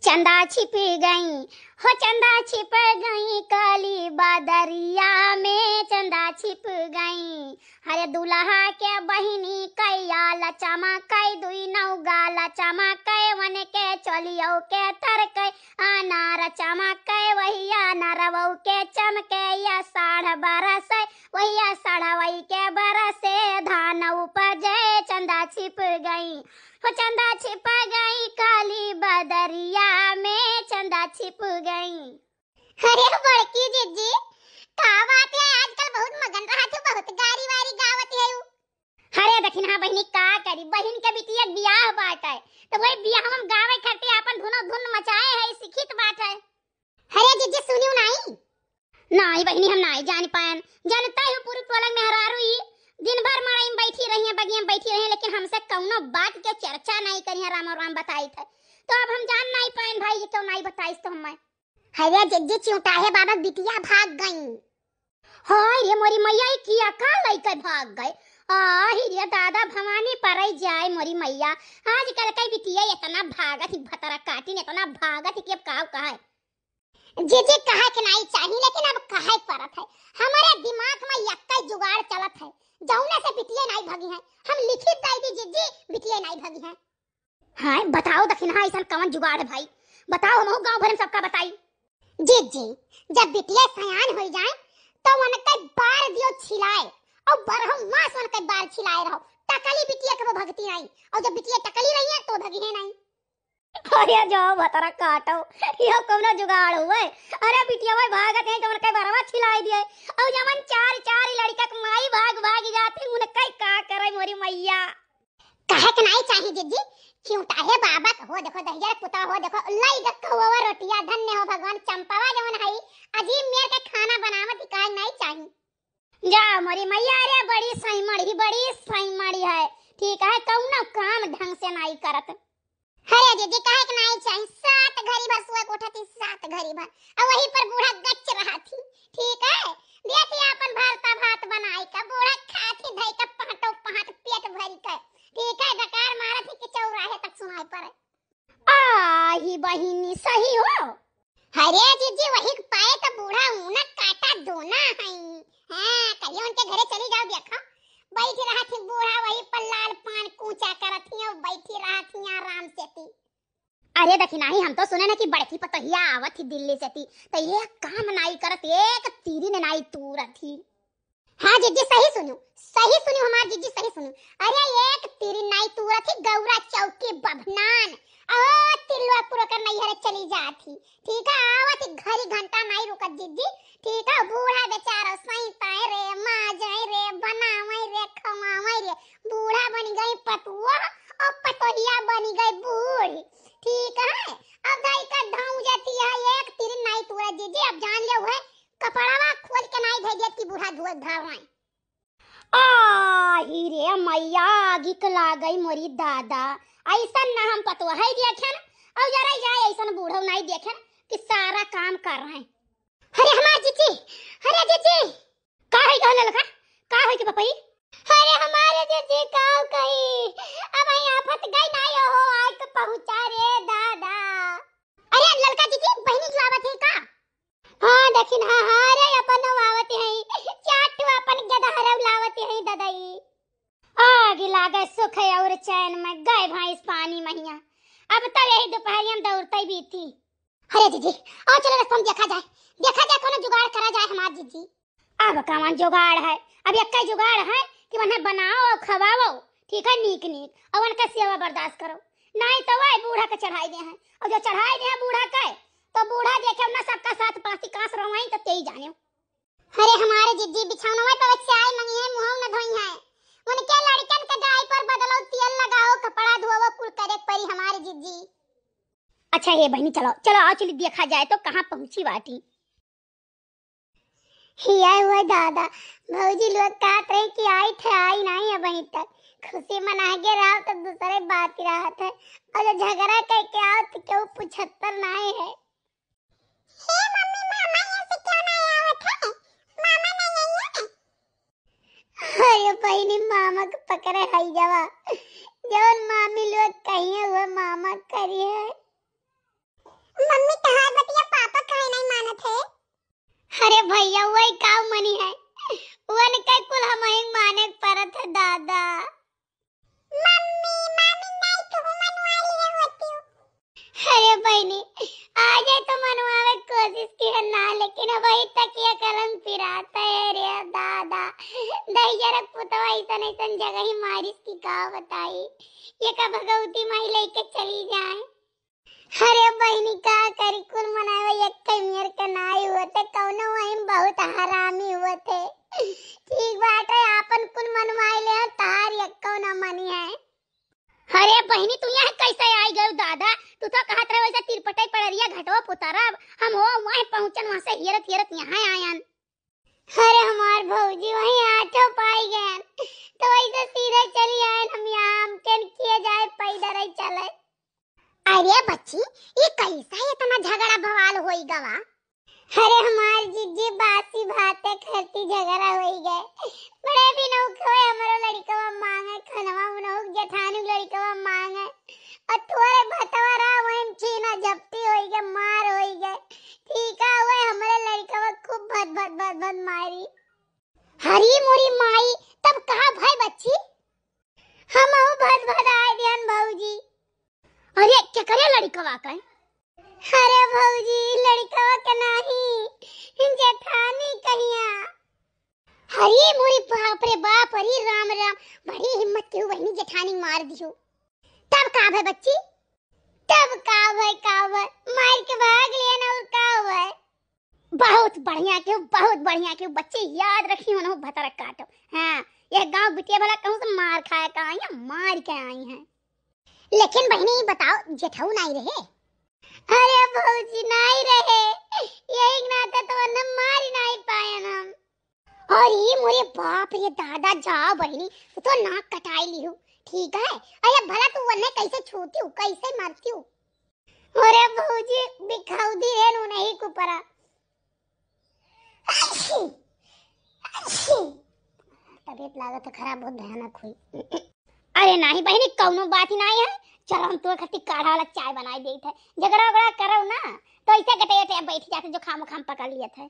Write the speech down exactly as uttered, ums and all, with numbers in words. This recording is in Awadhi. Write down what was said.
चंदा छिप गई, हो चंदा छिप गई, काली बदरिया में चंदा छिप गई। हरे दुल्हा के बहिनी कई आल चमकै, दुई नौ गाल चमकै, वन के चोलियो के तरकै, अनार चमकै, वही अनारवौ के चमकै, या साढ़ बरसै, वही साढ़वई के बरसे, धान उपजै, चंदा छिप गई। हो चंदा छिप गई, काली बदरिया में चंदा छिप गई। अरे बड़की जिज्जी, का बात है, आजकल बहुत मगन रहत हो, बहुत गारी वारी गावत है। अरे दखिनहा बहिनी, का करी, बहिन के बिटिया के बियाह बाटै, तो वही बियाह में गावे खातिर आपन धुनो धुन मचाए है, सिखित बाटै। अरे जिज्जी सुनियो नाई। नाई बहिनी, हम नाई जान पाएन। जानतै हो पूरी टोला के मेहरारू ई दिन भर मड़ई में बैठी रही हैं, बगिया में बैठी रही हैं, लेकिन हमसे कौनो बात के चर्चा नाई करी हैं, राम राम बताइत है। तो अब हम जान नाई पाएन भाई, ये क्यों नाई बताइस तो हमें। अरे जिज्जी, चिउटाहे बाबा बिटिया भाग गई। हाय रे मोरी मैया, ई किया का लइके भाग गए? आही रे दादा, भवानी परै जाए मोरी मैया। आजकल के बिटिया इतना भागत ही, भतरा काटिन इतना भागत ही कि अब का कहे। जिज्जी, कहे के नाई चाही, लेकिन अब कहे परत है। हमरे दिमाग में यक्कै जुगाड़ चलत है, जौने से बिटिया नाई भगी है। हम लिखित दइ दी जिज्जी, बिटिया नाई भगी है। हाय, बताओ दखिनहा, अइसन कवन जुगाड़ है भाई? बताओ, हमहू गाँव भर में सबका बताई। जिज्जी, जब बिटिया सयान होइ जाए, तो उनके बार दियो छिलाए, और बरहमास उनके बार छिलाए रहो। टकली बिटिया कबो भगती नाई, और जब बिटिया टकली रही है, तो भगी है नाई। अरे जाओ भतरा काटो, यो कौनो जुगाड़ हुए? अरे बिटिया भाई भागत है, तो उनके बरवा छिलाई दिए, और जवन चार चार लड़का के माई भाग भाग जाती, उनके का करे मोरी मैया? कहे के नाई चाही जिज्जी, चिउटाहे बाबा के हो देखो, दहिजर पुतवा हो देखो, लई के कौवा रोटिया, धन्य हो भगवान, चंपावा जवन हई, अजीब मेर के खाना बनावत ही, कहे नाई चाही। जा मोरी मैया रे, बड़ी सैमड़ ही, बड़ी सैमड़ी है, ठीक है, कौनो काम ढंग से नाई करत। अरे जिज्जी, कहे के नाई चाही, सात घरी भर सुअ के उठत ही, सात घरी भर, और वही पर बूढ़ा गच रहत ही, ठीक है, देत ही आपन भरता भात बनाई के, बूढ़ा खात ही धई के पहटो पहट पेट भरी के, ठीक है, डकार मारत ही कि चौराहे तक सुनाई पड़े। आही बहिनी, सही हो। अरे जिज्जी, वही के पाए तो बूढ़ा ऊना काटा दोना है। हाँ, कहियो उनके घरे चली जाओ, देखो, बैठ रहत ही बूढ़ा वही पर लाल पान कूचा करत ही और बैठी रहत ही आराम से ती। अरे दखिनहा, हम तो सुने ना कि बड़की पतोहिया आवत ही दिल्ली से ती, तो ये काम नाई करत, एक तीरी ने नाई तूरत ही। हाँ जिज्जी, सही सुनू, सही सुनू हमार जिज्जी, सही सुनू। अरे एक तीरी नाई तूरत ही गौरा चौकी बभनान। ओ तिलवा पुरो कर नैहर चली जात ही। ठीक है, आवत ही घरी घंटा नाई रुकत जिज्जी। ठीक है, बूढ़ा बेचारा सैताए रे, माजै रे, बनावै रे, खवावै रे। बूढ़ा बनी गई पतुआ और पतोहिया बनी गई बूढ़। ठीक है, अब धई का धौं जाती है, एक तीरी नाई तूरत जिज्जी, अब जान ले हुए कपड़वा खोल के नाई धई देत कि बूढ़ा धोए धावाए। आही रे मैया, आगी के लागई मोरी दादा, अइसन ना हम पतोहई देखेन, और जरा जाए अइसन बूढ़ो नाई देखेन कि सारा काम कर रहे हैं। अरे हमार जिज्जी, अरे जिज्जी। का है कहा ललका? का है के पपई? अरे हमारे जिज्जी का कही, अब आई आफत गई नाई हो, आए तो पहुँचा रे दादा। अरे ललका जिज्जी, बहिनी जो आवत है का? हाँ दखिनहा, हाँ रे, अपन आवत है, चाटू अपन गदहरव लावत है ददई। आग लागे सुख और चैन में, गए भैंस पानी महिया। अब तो यही दोपहरिया में दौड़ते बीती। अरे जिज्जी, आओ चलो रस्ता में देखा जाए, देखा जाए कोनो जुगाड़ करा जाए हमार जिज्जी। अब कवन जुगाड़ है? अब यक्का जुगाड़ है कि उन्हें बनाओ और खवाओ, ठीक है, नीक नीक, और उनका सेवा बर्दाश्त करो, नहीं तो वह बूढ़ा के चढ़ाई दे हैं, और जो चढ़ाई दे हैं बूढ़ा के, तो बूढ़ा देखे ना सबका साथ पांती कांस रोवाई तो तेई जाने। अरे हमारे जिज्जी बिछौनवा पे बच्चे आए मंगी है, मुंह न धोई है, उनके लड़कन के diaper बदलो, तेल लगाओ, कपड़ा धोवो, कुल करे के पड़ी हमारे जिज्जी। अच्छा हे बहिनी, चलो चलो, आओ चली देखा जाए तो कहाँ पहुँची बाटी। हिया हुआ दादा, भौजी लोग कहत रहे कि आई थे, आई नहीं अबहीं तक। खुशी मना के रहो तो दूसरे बात ही रहत है, और जो झगड़ा करके आओ तो क्यों पुछत्तर नहीं है। हे मम्मी, मामा यहाँ से क्यों नहीं आवत है? मामा नहीं आई है? अरे बहिनी, मामा के पकड़े हई जवा, जवन मामी लोग कहिए वो मामा करी है। लेके चली जाए। अरे बहिनी, का करी, कुल मनवा एक्कै मेर के नाई होते, कौनो वहीं बहुत हरामी होते। ठीक बाटे, आपन कुल मनवाई ले, तार एक्को न मनी है। अरे बहिनी, तू यहाँ कैसे आई गयो दादा? तू तो कहत रहे वैसे तिरपटई पड़रिया घटवा पुतरब, हम हो वहीं पहुँचन, वहाँ से हेरत हेरत यहाँ आयन। अरे हमार भौजी वहीं आठो पाई गयन, तो वैसे सीधे चली आयन, हम यहाँ हम केन किए जाए, पैदल ही चले। अरे बच्ची, ये कैसा इतना झगड़ा बवाल होई गवा? अरे हमार जिज्जी बासी भाते खाती झगड़ा होई गए। बड़े भी नौ खोए हमरो लड़कवा मांगे खनवा, उनहु जेठानी लड़कवा मांगे। और थोड़े भतवा रहा वहीं छीना झपटी होई गए, मार होई गए। ठीक है, वह हमरे लड़कवा खूब भद भद भद भद मारी। हरी मोरी माई, तब का भय बच्ची? हम भद भद आए दियन भौजी। अरे केकरे लड़कवा का? अरे भौजी, लड़कवा के नाही, जेठानी कहिया। अरे मोरे बाप रे बाप, अरे राम राम, बड़ी हिम्मत केहू बहिनी जेठानी मार दिहू। तब का भय बच्ची? तब का भय, का भय, मार के भाग लियन और का भय। बहुत बढ़िया केहू, बहुत बढ़िया केहू बच्ची, याद रखी उनहु भतरक काटो। हाँ, यह गाँव बिटिया भला कहूँ से मार खाए का आई है, मार के आई हैं। लेकिन बहिनी, ई बताओ, जेठऊ नाई रहे? अरे भौजी, नाई रहे, यही नाते तो उन्हें मारी नाई पायन हम। अरे मोरे बाप रे दादा, जा बहिनी, तू तो नाक कटाई लिहू। ठीक है, अरे भला तू उन्हें कैसे छूती हूँ, कैसे मरती हूँ? अरे भौजी, बिखाउदी है नू नहीं कुपरा। अच्छी, अच्छी। तबीयत लागत है खराब, बहुत भयानक हुई। अरे नाही बहिनी, कौनो बात ही नाही है। चलो, हम तोर खातिर काढ़ा वाला चाय बनाई देत है। झगड़ा उगड़ा करो ना, तो ऐसे गटे गटे बैठ जाते, जुकाम उकाम पकड़ लियत है।